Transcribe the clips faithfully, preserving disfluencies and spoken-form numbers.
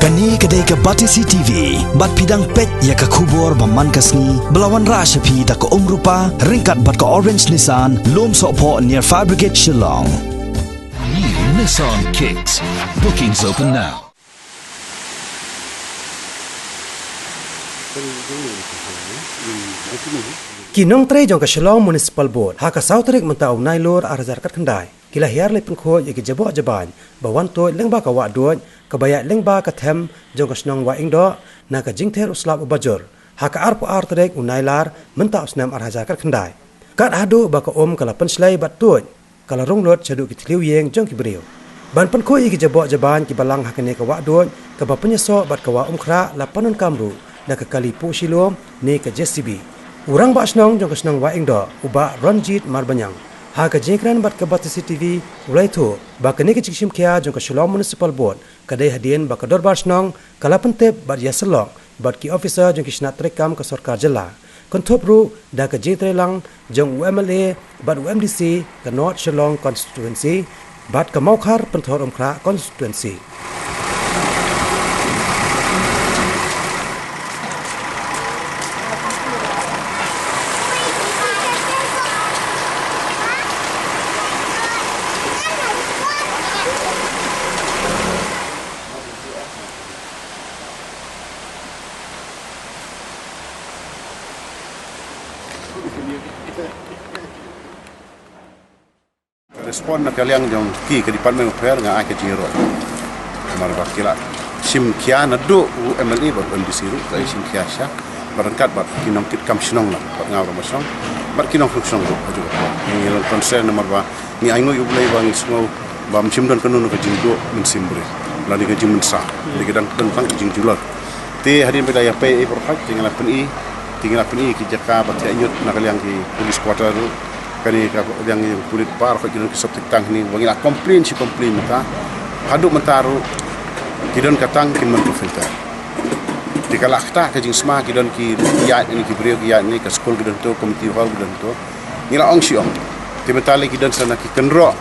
Kane ka dei ka Batesi T V, bad phi dang peit ïa ka khubor ba man ka sngi, ba la wanrah sha phi da ka Umrupa, ryngkat bad ka Orange Nissan, Lumsohphoh near Fire Brigade Shillong. New Nissan Kicks. Bookings open now. Ki nongtrei jong ka Shillong Municipal Board, ha ka saw tarik mynta u Nailur ar hajar khatkhyndai, ki la hiar leit pynkhuid ïa ki jaboh jabain ba wan tuid lyngba ka wah duid kaba ïaid lyngba ka them jong ka shnong Wahingdoh na ka jingther u slap uba jur, ha ka arphew ar tarik u Nailar mynta u snem ar hajar khatkhyndai. Kat haduh ba ka um ka la pynshlei bad tuid, ka la rung lut shaduh ki thliew ïing jong ki briew. Ban pynkhuid ïa ki jaboh jabain kiba lang ha kane ka wah duid kaba pynïasoh bad ka wah umkhrah la pyndonkam ruh da ka kali puh shilum ne ka J C B. U rangbah shnong jong ka shnong Wahingdoh, u Bah Ronjit Marbaniang, ha ka jingkren bad ka Batesi T V, u la ïathuh ba kane ka jingshim khia jong ka Shillong Municipal Board ka dei hadien ba ka dorbar shnong ka la pyntip bad ïasyllok bad ki officer jong ki shnat treikam ka sorkar jylla, kynthup ruh da ka jingtrei lang jong u M L A bad u M D C ka North Shillong Constituency bad ka Mawkhar Pynthorumkhrah Constituency. Respond na ka liang jong ki ka department of fire nga ai ka jingïaroh. Namar ba ki la shim khia naduh u M L A bad u M D C ruh, ka shim khia sha. Bad ryngkat bad ki nongtrei kam shnong la, bad nga ruh ma shnong, bad ki nongtrei shnong ruh, ha ju ka por. Ngi long concern namar ba ngi ai nguh ïa U Blei ba ngi sngew ba ym shym don kano kano ka jingduh mynsiem briew lane ka jingmynsaw. Dei ka dang don tang ka jingjulor. Te hadien ba la ïa pei ei baroh khoit, te ngi la pyni, te ngi la pyni ki jaka ba thiah ñiut na ka liang ki police quarter ruh. Kane ka liang ki pulit baroh khoit ki don ki sop tik tang hynne, ba ngi la complain shi complain mynta. Haduh mynta ruh ki don ka tang kin mon ka filter. Te ka la ktah ka jingsma, ki don ki ïaid ne ki briew ki ïaid ne, ka skul ki don to, community hall ki don to. Ngi la ong shi ong. Te mynta lei ki don sa na ki kynroh.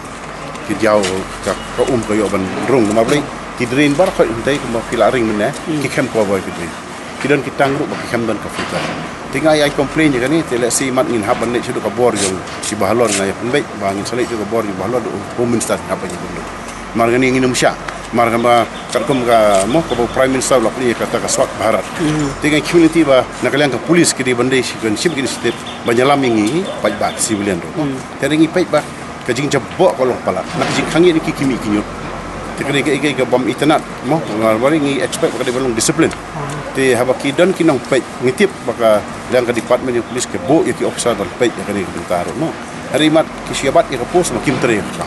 Ki jaw ka, ka um ka ïoh ban rung namar balei ki drain baroh khoit hynrei kumba phi la ring mynne, ki khlem cover ki drain. Ki don ki tang ruh ba ki khlem don ka filter. Te nga ïa complain ïa kane, te lehse mat ngin hap ban leit shaduh ka bor jong ki bahalor, nga ïa pynbeit ba ngin sa leit shaduh ka bor jong bahalor, da u Home Minister ngin hap ban ïa pynbeit. Mar kane ngin ym shah. Mar kaba katkum ka mo kaba u Prime Minister u la plie ïa kata ka Swachh Bharat. Te nga community ba na ka liang ka police ki dei ban dei shi, ban shim ki initiative ban ïalam ïa ngi paidbah civilian ruh. Te ngi paidbah ka jingjaboh ka long palat, na ka jingkhang ïa ki, ki mih ki ñiut. Te ka dei ka, ka, ka bym itynnad mo, nga bari ngi expect ba ka dei ban long discipline. Te haba ki don ki nongpeit, ngi tip ba ka liang ka department jong police ka buh ïa ki officer ban peit ïa kane ka bynta ruh mo. Hynrei mat ki shu ïa bat ïa ka post ma kim trei ïa ka.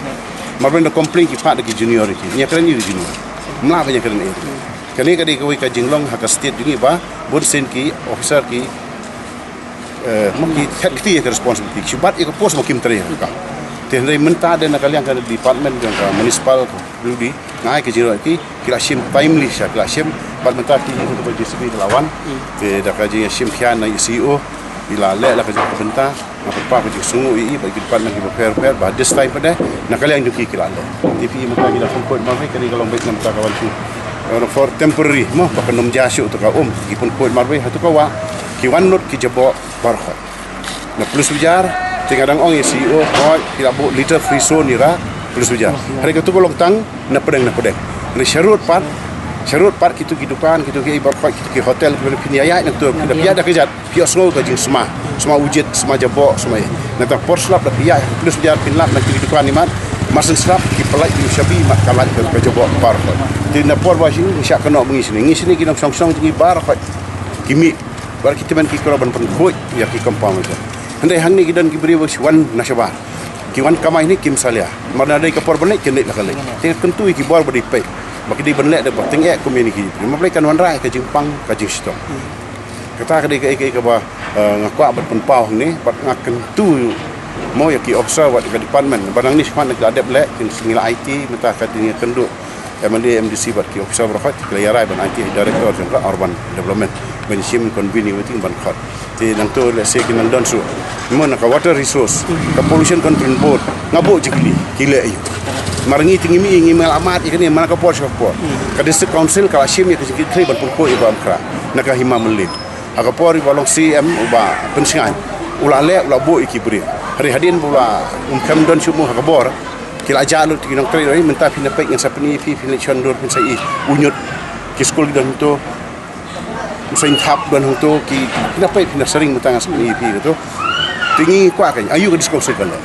Mar ban da complain ki phah da ki junior ki. Ïa kren ïa ki junior. Mla ba ïa kren ïa. Kane ka dei kawei ka jinglong ha ka state jong ngi ba bun sien ki officer ki eh, ma ki khet kti ïa ka responsibility. Shu bat ïa ka post ma kim trei ïa ka. Te hynrei mynta de na ka liang ka department jong ka municipal ka W D, nga ai ka jingïaroh ki, ki la shim timely sha, ki la shim, bad mynta ki ïa ka J C B ka la wan. Te da ka jingshim khia na C E O, ki la leh la ka jingkynta, nga pynpaw ka jingsngewnguh ïa i, bad ki department kiba pher pher, ba this time pat de, na ka liang jong ki ki la leh. Te phi mynta ki la pynkhuid marwei, kane ka long beit na mynta ka wan ki. Ka long for temporary mo, ba kan ym jia shuh to ka um, ki pynkhuid marwei, hato ka wah, ki wan lut ki jaboh baroh khoit. Na Police Bazar, te nga dang ong ïa C E O, hooid, ki la buh litter free zone ïa ra Police Bazar. Hynrei kato ka long tang na pdeng na pdeng. Hynrei sharud pat, sharud pat kito ki dukan, kito ki ei baroh khoit, kito ki hotel, kito phin ïaid na kito, phin ïaid da ka jait, phi ïohsngew ka jingsma, sma u jied, sma jaboh, sma ei. Nangta por slap da phi ïaid Police Bazar phin lap na kito ki dukan imat, mar shen slap ki pynlait ïa u shabi mat ka lait ka, ka jaboh baroh khoit. Te na por ba shi ngi shah kynnoh ba ngi shane, ngi shane ki nongshong shnong jong ngi baroh khoit ki mih. Bad ki tymmen ki kyrpad ban pynkhuid ïa ki compound jong. Hynrei hangne ki don ki briew ba shu wan na shabar. Ki wan kamai ne kim salia. Mar na dei ka por ban leit kin leit la ka leit. Te kyntu ïa ki bor ba dei peit. Ba ki dei ban leh da ba tyngeh kum ïa kine ki briew. Ma balei kan wanrah ïa ka jingpang ka jingshitom. Kata ka dei ka, ka, kaba, eh, nga kwah ban pynpaw hangne bad nga kyntu mo ïa ki officer bad ka department. Ba nangne shakhmat ki la dep leh kin ngi la aiti mynta ka dei nga kynduh. M L A, M D C bad ki officer baroh khoit ki la ïa rai ban aiti ïa i director jong ka urban development ban shim convene meeting ban khot. Te nangto lehse kin nang don shuh. Mo na ka water resource, ka pollution control board, nga buh jingkylli, ki leh aïu? Mar ngi te ngi mih, ngi mih la mat ïa kane man ka por sha ka por. Ka District Council ka la shim ïa ka jingkitkhlieh ban pynkhuid ïa ka Umkhrah na ka Hima Mylliem. Ha ka por iba long C M uba Pynshngaiñ, u la leh, u la buh ïa ki briew. Hynrei hadien ba u la, um khlem don shuh mo ha ka bor, ki la jah lut ki nongtrei, mynta phin ïa peit, ngan sa pyni ïa phi, phin leit shon dur, phin sa ïohi, u ñiut, ki skul ki don hangto, u seng thap don hangto, ki, phin ïa peit, phin ïa sa ring, mynta ngan sa pyni ïa phi kato. Te ngi kwah kan, aïu ka District Council kan leh.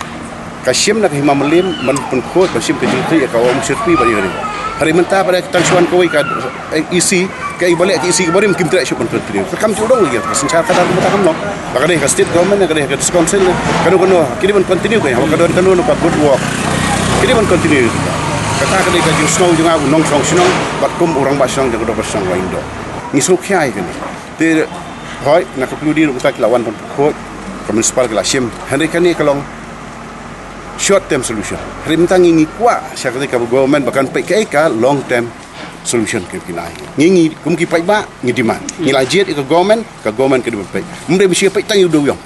Ka shim na ka Hima Mylliem ban pynkhuid, ban shim ka jingkitkhlieh ïa ka Umshyrpi bad ïa ka ri. Hynrei mynta pat tang shu wan kawei ka, eh, E C, ka ïa ba leh ka E C kaba rim, kim treh shuh ban continue. Ka kam ju dong ïa ka synshar khadar mynta kam long. La ka dei ka state government, la ka dei ka district council, kano kano, ki dei ban continue ka, haba ka don kano kano ka good work, ki dei ban continue. Kata ka dei ka jingsngew jong nga u nongshong shnong bad kum u rangbah shnong jong ka dorbar shnong Wahingdoh. Ngi sngewkhia ïa kane. Te hooid, na ka P U D ruh mynta ki la wan ban pynkhuid, ka municipal ki la shim. Hynrei kane ka long short term solution. Hynrei mynta ngi, ngi kwah sha kata ka government ba kan peit kaei ka long term solution ka, ki nai. Ngi, ngi kum ki paidbah ngi demand. Ngi la jied ïa ka government, ka government ka dei ban peit. Ym dei ban shu peit tang ïa u dewïong.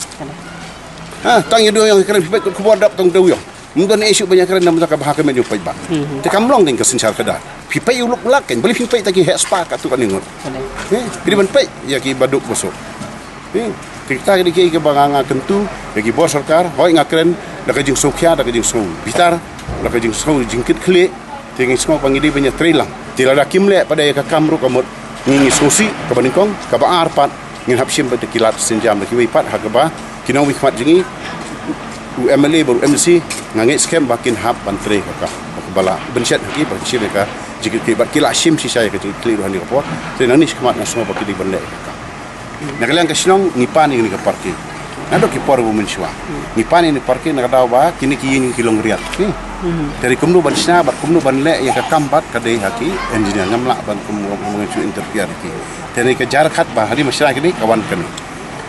Ha, tang ïa u dewïong, ka dei ban peit, ka khubor dap tang dewïong. Ym don issue ban ïakren namar ka bha ka met jong u paidbah. Te kam long dei ka synshar khadar. Phi peit ïa u lok lak kan, balei phi peit tang ki heh spah katto katne ngut. Eh, phi dei ban peit ïa ki baduk basuk. Eh, te kita ki dei kiei kiba nga, nga kyntu ïa ki bor sorkar, hooid nga kren da ka jingsngewkhia, da ka jingsngewbitar, da ka jingsngew jingkitkhlieh, te ngi sngew ba ngi dei ban ïatrei lang. Te lada kim leh pat ïa ka kam ruh ka mut ngi, ngi sngewsih, kaba nyngkong, kaba ar pat, ngin hap shim bad ki lad synjam da kiwei pat ha kaba ki nongmihkhmat jong ngi, u M L A bad u M D C, nga ngeit skhem ba kin hap ban trei ka kam. Ba la bynshet ha ki, ba shim ïa ka jingkitkhlieh, bad ki la shim shisha ïa ka jingkitkhlieh ruh ha kane ka por. Te nangne shakhmat nga sngew ba ki dei ban leh ïa ka kam. Na ka liang ka shnong ngi pan ïa kane ka parking. Naduh ki por ba mynshuwa ngi pan ïa kane ka parking, na ka daw ba kine ki ïing ki long riat. Te kumno ban shna bad kumno ban leh ïa ka kam pat ka dei ha ki engineer, ngam lah ban kum, kum, kum interfere ïa ki. Te ne ka jar khat ba ha ri ma shna kine ka wan kane.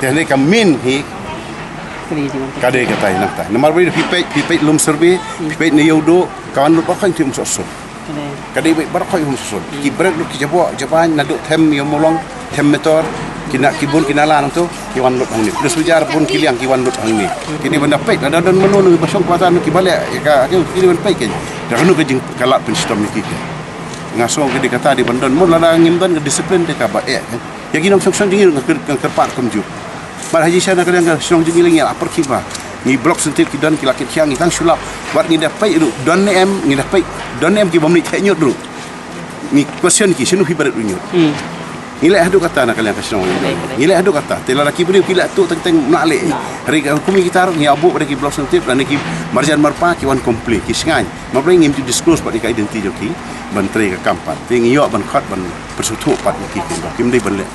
Te ne ka min hi ka dei ka tai nangta. Namar ba phi peit, phi peit lum survey, phi peit ne ïew duh, ka wan lut ba khang ti um sot sot. Ka dei ba baroh khoit um sot sot. Ki brek lut ki jabok, jabain naduh them ïa molong, them metor, ki na, ki bun ki nala nangto, ki wan lut hangne. Plus ujar bun ki liang ki wan lut hangne. Ki dei ban da peit, lada don mano nang ba shong kwata nang ki ba leh ïa ka, ki dei ban peit kein. Da kano ka jing ka lad pynshitom ïa ki kein. Nga sngew ka dei kata dei ban don, mo lada ngim don ka discipline te kaba eh kein. Ïa ki nongshong shnong jong ngi ruh nga kyrpad kumjuh. Bad ha jingshisha na ka liang ka shnong jong ngi la ngi la pyrkhing ba ngi Block Syntip ki don ki la kit khiah, ngi tang shu lap. Bad ngi da peit ruh don ne em, ngi da peit don ne em ki bym leit theh ñiut ruh. Ngi question ki shano phi ba rit ruh ñiut. Ngi leh haduh kata na ka liang ka shnong jong ngi. Ngi leh haduh kata. Te lada ki briew ki leh tuh teng teng mlah leh. Hynrei ka kum kita ruh ngi ïa buh bad ki Block Syntip lane ki marjan marpa ki wan complain, ki shngaiñ. Ma Blei ngim ju disclose bad ïa ka identity jong ki ban trei ka kam pat. Te ngi ïoh ban khot ban pynsngewthuh pat ïa ki, kim dei ban leh.